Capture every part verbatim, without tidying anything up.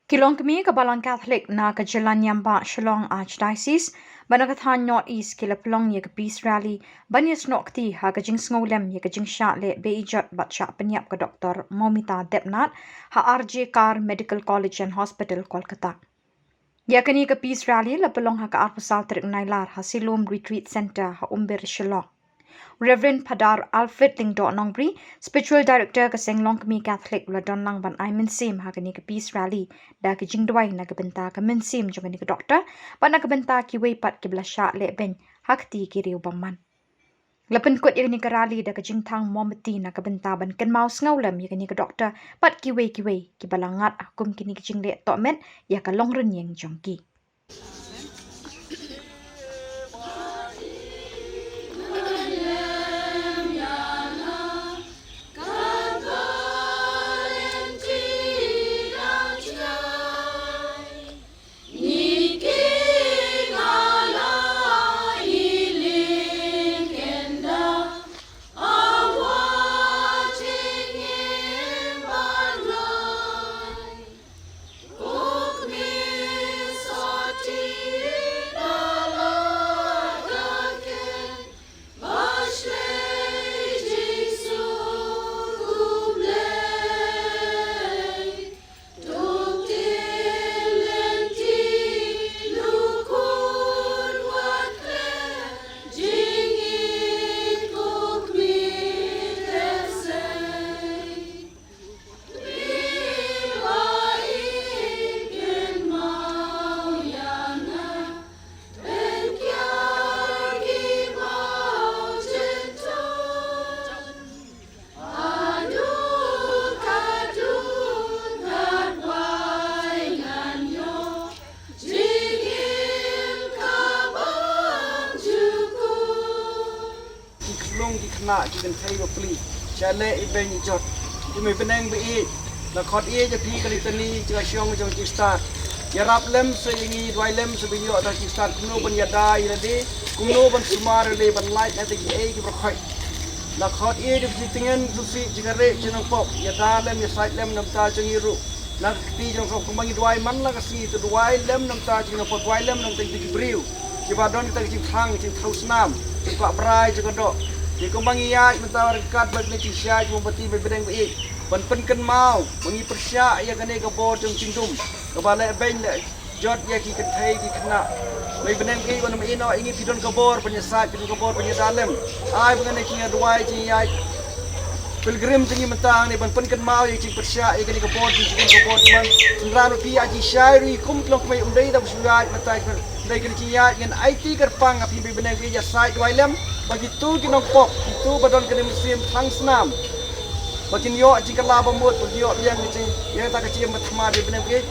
Ki longkmie ka Balang Catholic na ka jylla Niam Bah Shillong Archdiocese bad na ka thaiñ North East ki la pynlong ïa ka Peace Rally ban ïasnoh kti ha ka jingsngewlem ïa ka jingshah leh be-ijot bad shah pynïap ka Doktor Moumita Debnath ha R J Kar Medical College and Hospital, Kolkata. Ïa kane ka Peace Rally la pynlong ha ka arphew saw tarik Nailar ha Siloam Retreat Centre ha Umbir, Shillong. Reverend Phadar Alfred Lyngdoh Nongbri, Spiritual Director ka Seng Longkmie Catholic, u la don lang ban ai mynsiem ha kane ka Peace Rally da ka jingduwai na ka bynta ka mynsiem jong kane ka doktor bad na ka bynta kiwei pat kiba la shah leh beiñ ha kti ki riew bymman. La pynkut ïa kane ka rally da ka jingthang mombati na ka bynta ban kynmaw sngewlem ïa kane ka doktor bad kiwei kiwei kiba la ngat ha kum kine ki jingleh tohmet ïa ka longrynïeng jong ki. Ki khyllung ki khynnah ki kynthei bapli, sha leh i beiñ i jot. Ki mei bneng ba ïeit, la khot ïeit ïa phi ka litani jong ka shong jong ki stad. Ïarap lem sa ïa ngi, duwai lem sa ba ïoh da ki stad kumno ban ïada ïa lade, kumno ban sumar ïa lade ban lait na te ki ei ki baroh khoit. La khot ïeit ïa phi tngen tu si jingare jingpop, ïada lem ïasaid lem namar ta jong ngi ruh. Na ka kti jong ka kumba ngi duwai man la ka sngi, to duwai lem namar ta jong ngi, to duwai lem namar ta jong ki briew kiba don kita ki jingthrang, jingthrang snam, jingkwah brai jong ka doh. Ki kumba ngi ïaid mynta ryngkat bad ngi jingshai jong mombati, mei bneng ba ïeit, ban pynkynmaw ba ngi pyrshah ïa kane ka bor jong jingdum kaba leh beiñ leh jot ïa ki kynthei ki khynnah. Mei bneng ba ïeit, ban ym ïehnoh ïa ngi, phi don ka bor ban ïasaid, phi don ka bor ban ïada lem. Ai ba kane ka jingduwai jingïaid pilgrim jong ngi mynta hangne ban pynkynmaw ïa ka jingpyrshah ïa kane ka bor jong jingdum, ka bor jong man. Synran ruh phi ïa jingshai ruh kum ki longkmie, ym dei da ba shu ïaid mynta, ym dei kane jingïaid, ngin aiti kyrpang ha phi mei bneng ba ïeit, ïasaid duwai lem ba kito ki nongpop, kito ba don kane mynsiem thrang snam, ba kin ïoh jingkylla bamut, ba kin ïoh biang ka jing, ïa kata ka jingim ba thymmai mei bneng ba ïeit.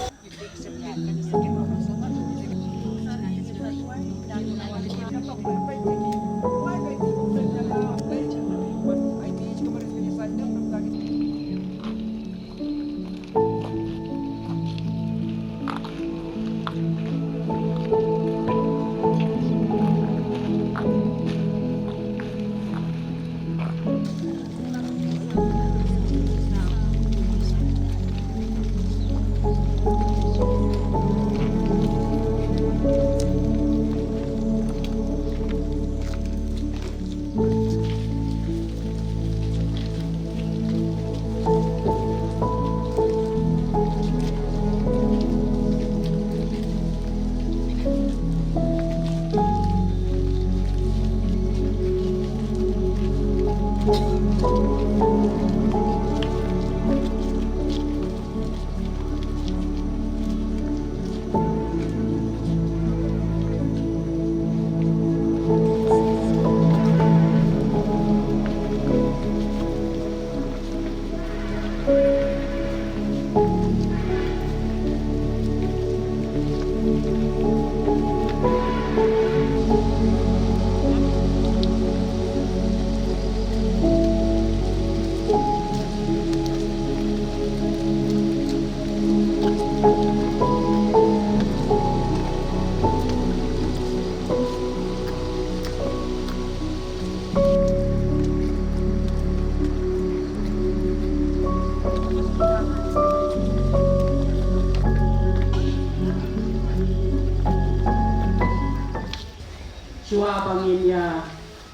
Ba ngin ïa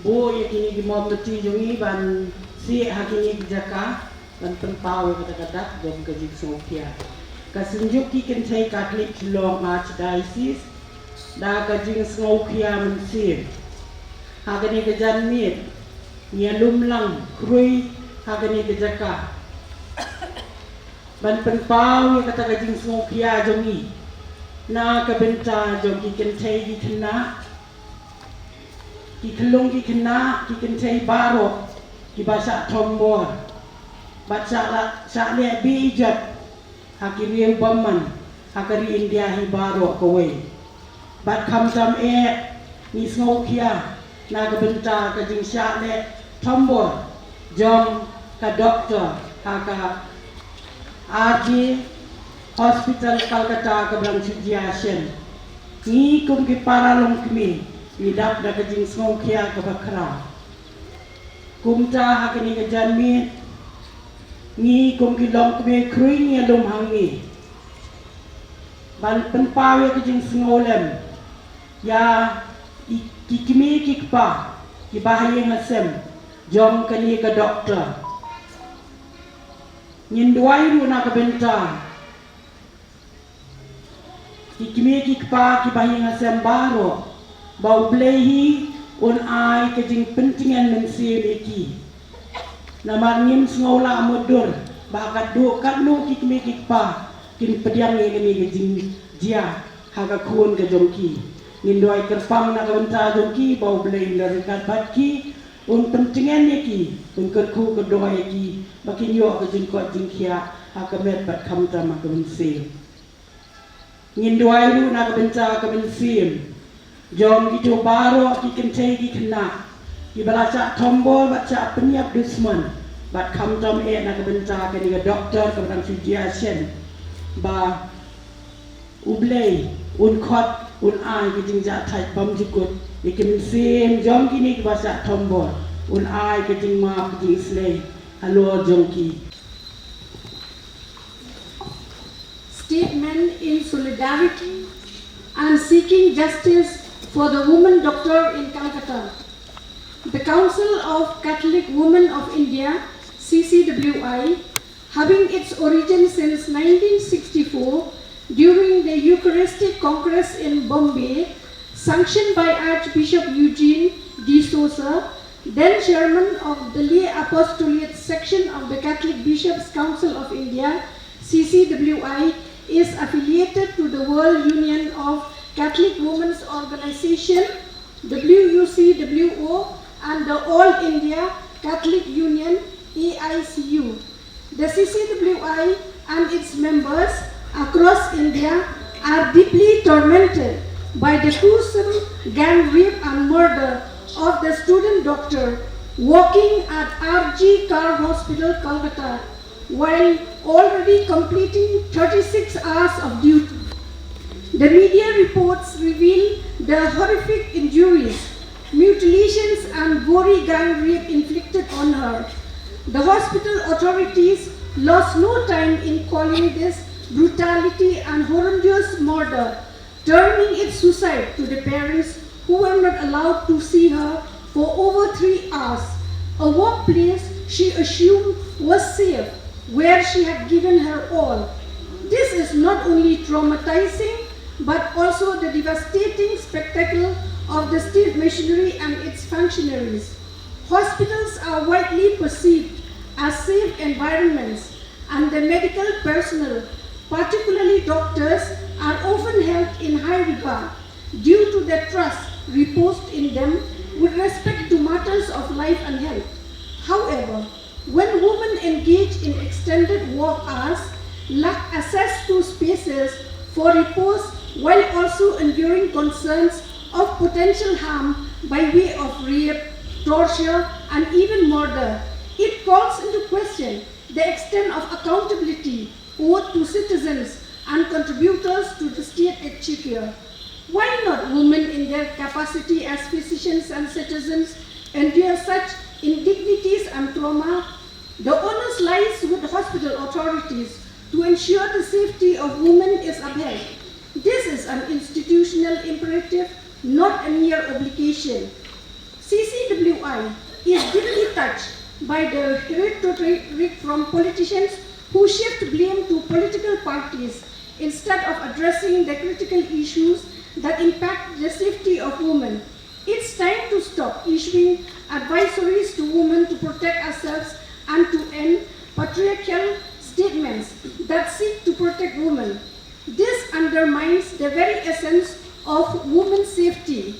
buh ïa kine ki mombati jong ngi ban sieh ha kine ki jaka ban pynpaw ïa kata ka dak jong ka jingsngewkhia. Ka Synjuk ki Kynthei Katholik Shillong Archdiocese da ka jingsngewkhia mynsiem. Ha kane ka janmiet ngi ïalum lang khrui ha kane ka jaka ban pynpaw ïa kata ka jingsngewkhia jong ngi na ka bynta jong ki kynthei ki khynnah, ki khyllung ki khynnah, ki kynthei baroh kiba shah thombor bad shah la, shah leh beieit ha ki riew bymman ha ka ri India hi baroh kawei. Bad khamtam eh ngi sngewkhia na ka bynta ka jingshah leh thombor jong ka doktor ha ka R G Hospital Calcutta kaba dang shu jia shen. Ngi kum ki para longkmie ngi dap da ka jingsngewkhia kaba khraw. Kumta ha kane ka janmiet ngi kum ki longkmie khrui ngi ïalum hangne ban pynpaw ïa ka jingsngewlem ïa i, ki kmie ki kpa kiba ha ïing ha sem jong kane ka doktor. Ngin duwai ruh na ka bynta ki kmie ki kpa kiba ha ïing ha sem baroh ba U Blei hi un ai ka jingpyntngen mynsiem ïa ki. Namar ngim sngew lah mutdur ba ha ka duh katno ki kmie ki kpa kin pdiang ïa kane ka jingjia ha ka khun ka jong ki. Ngin duwai kyrpang na ka bynta jong ki ba U Blei un da ryngkat bad ki, un pyntngen ïa ki, un kyrkhu kyrdoh ïa ki ba kin ïoh ka jingkoit jingkhiah ha ka met bad khamtam ha ka mynsiem. Ngin duwai ruh na ka bynta ka mynsiem jong kito baroh ki kynthei ki khynnah kiba la shah thombor bad shah pynïap dusmon bad khamtam eh na ka bynta kane ka doktor kaba dang shu jia shen, ba U Blei un khot un ai ka jingjahthait bymjukut ïa ki mynsiem jong kine kiba shah thombor, un ai ka jingmap ka jingslei halor jong ki. Statement in solidarity and seeking justice for the woman doctor in Calcutta. The Council of Catholic Women of India, C C W I, having its origin since nineteen sixty-four during the Eucharistic Congress in Bombay, sanctioned by Archbishop Eugene D'Souza, then chairman of the Lay Apostolate Section of the Catholic Bishops' Council of India, C C W I, is affiliated to the World Union of Catholic Women's Organization, W U C W O, and the All India Catholic Union, A I C U. The C C W I and its members across India are deeply tormented by the gruesome gang rape and murder of the student doctor working at R G Kar Hospital, Calcutta, while already completing thirty-six hours of duty. The media reports reveal the horrific injuries, mutilations, and gory gang rape inflicted on her. The hospital authorities lost no time in calling this brutality and horrendous murder, terming it suicide to the parents who were not allowed to see her for over three hours, a workplace she assumed was safe, where she had given her all. This is not only traumatizing, but also the devastating spectacle of the state machinery and its functionaries. Hospitals are widely perceived as safe environments, and the medical personnel, particularly doctors, are often held in high regard due to their trust reposed in them with respect to matters of life and health. However, when women engage in extended work hours, lack access to spaces for repose while also enduring concerns of potential harm by way of rape, torture, and even murder, it calls into question the extent of accountability owed to citizens and contributors to the state exchequer. Why not women in their capacity as physicians and citizens endure such indignities and trauma? The onus lies with hospital authorities to ensure the safety of women is upheld. This is an institutional imperative not a mere obligation. C C W I is deeply touched by the rhetoric from politicians who shift blame to political parties instead of addressing the critical issues that impact the safety of women. It's time to stop issuing advisories to women to protect ourselves and to end patriarchal statements that seek to protect women. This undermines the very essence of women's safety.